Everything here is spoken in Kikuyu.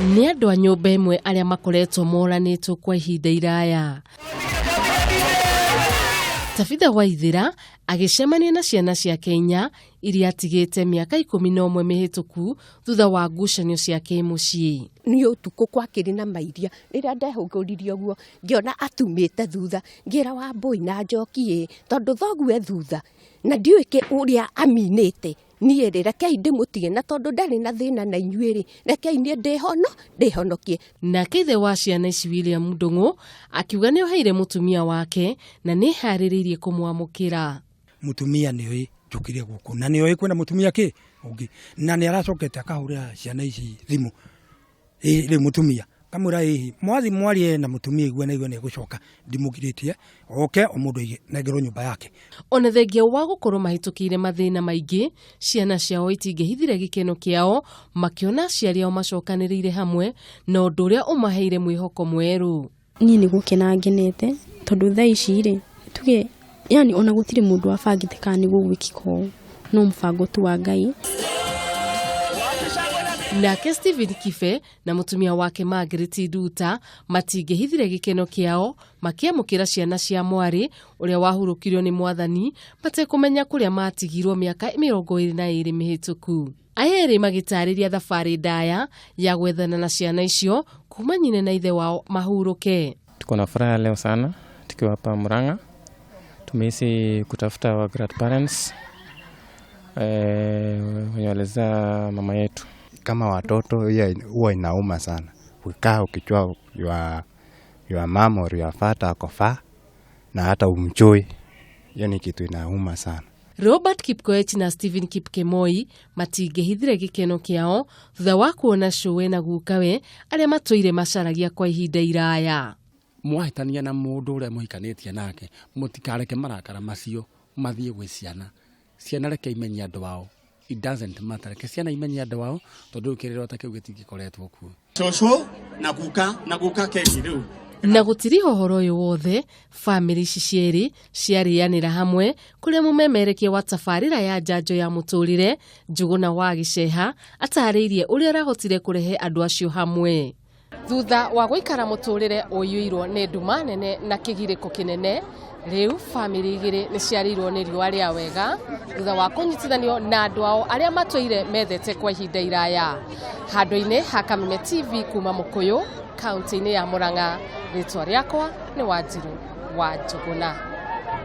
Nĩ andũ a nyũmba ĩmwe arĩa makoretwo moranĩtwo kwa ihinda iraya. Tabitha Waithĩra agĩcemania na ciana ciake inya iria atigĩte mĩaka 11 mĩhĩtũku thutha wa ngucanio cia kĩmũciĩ. Nĩ ũtukũ kwakĩrĩ na mairia, rĩrĩa ndehũgũririe ũguo ngĩona atumĩte thutha, ngĩra Wambũi na Njoki ĩ, tondũ thoguo e thutha na ndiũĩ ũrĩa aminĩte, niĩ rĩ rekei ndĩmũtige, na tondũ ndarĩ na thĩna na inyuĩ rĩ, rekei niĩ ndĩhonokie. Nake ithe wa ciana ici William Ndung'u akiuga nĩ oheire mũtumia wake na nĩ eharĩrĩirie kũmwamũkĩra. Mũtumia nĩ oĩ njũkire gũkũ na nĩ oĩ kwĩna mũtumia kĩ ũngĩ, na nĩ aracokete akahũrĩra ciana ici thimũ. Ĩ rĩu mũtumia kamwĩra ĩhi mwathi mwarie na mũtumia igue na igue nĩ egũcoka, ndimũgirĩtie oke o mũndũ aige nengerwo nyũmba yake. Ona thengia wa gũkorwo mahĩtũkĩire mathĩna maingĩ, ciana ciao itingĩhithire gĩkeno kĩao makĩona aciari ao macokanĩrĩire hamwe, na ũndũ ũrĩa ũmaheire mwĩhoko mwerũ. Niĩ nĩ gũkena ngenete tondũ thaa ici rĩ, tuge yani ona gũtirĩ mũndũ wabangĩte kana nĩ gũgwĩkĩka ũũ, no mũbango tu wa Ngai. Nake Stephen Kibe na mũtumia wake Margaret Nduta matingĩhithire gĩkeno kĩao makĩamũkĩra ciana cia mwarĩ ũrĩa wahurũkirio nĩ mwathani matekũmenya kũrĩa matigirwo mĩaka 22 mĩhĩtũku. Aya erĩ magĩtarĩria thabarĩ ndaya ya gwethana na ciana icio kuma nyina na ithe wao mahurũke. Tuko na furaha leo sana tukiwa hapa Murang'a. Tumeishi kutafuta our grandparents wenye walizaa mama yetu. Kama watoto hiyo huwa inauma sana. Ukikaa ukijua your mom or your father ako far na hata umjui. Hiyo ni kitu inauma sana. Robert Kipkoech na Stephen Kipkemoi matingĩhithire gĩkeno kĩao thutha wa kuona cũwe na gukawe arĩa matũire macaragia kwa ihinda iraya. Mwahĩtania na mũndũ ũrĩa mũhikanĩtie nake, mũtikareke marakara macio mathiĩ gwĩ ciana. Ciana reke imenye andũ ao. It doesn't matter. Reke ciana imenye andũ ao, tondũ rĩu kĩrĩro ta kĩu gĩtingĩkoretwo kuo. Cũcũ na guka na guka keki rĩu. Na gũtiriha ũhoro ũyũ wothe, bamĩrĩ ici cierĩ ciarĩanĩra hamwe kũrĩa mũmemerekia wa tabarĩra ya njanjo ya mũtũrĩre Njũgũna wa Gĩceha atarĩirie ũrĩa arahotire kũrehe andũ acio hamwe. Thutha wa gũikara mũtũrĩre ũiyũirwo nĩ nduma nene na kĩgirĩko kĩnene, rĩu bamĩrĩ igĩrĩ nĩ ciarĩirwo nĩ riũa rĩa wega thutha wa kũnyitithanio na andũ ao arĩa matũire methete kwa ihinda iraya. Handũ-inĩ ha Kameme TV kuma Mũkũyũ, kaunti-inĩ ya Murang'a, rĩtwa rĩakwa nĩ Wanjiru wa Njũgũna.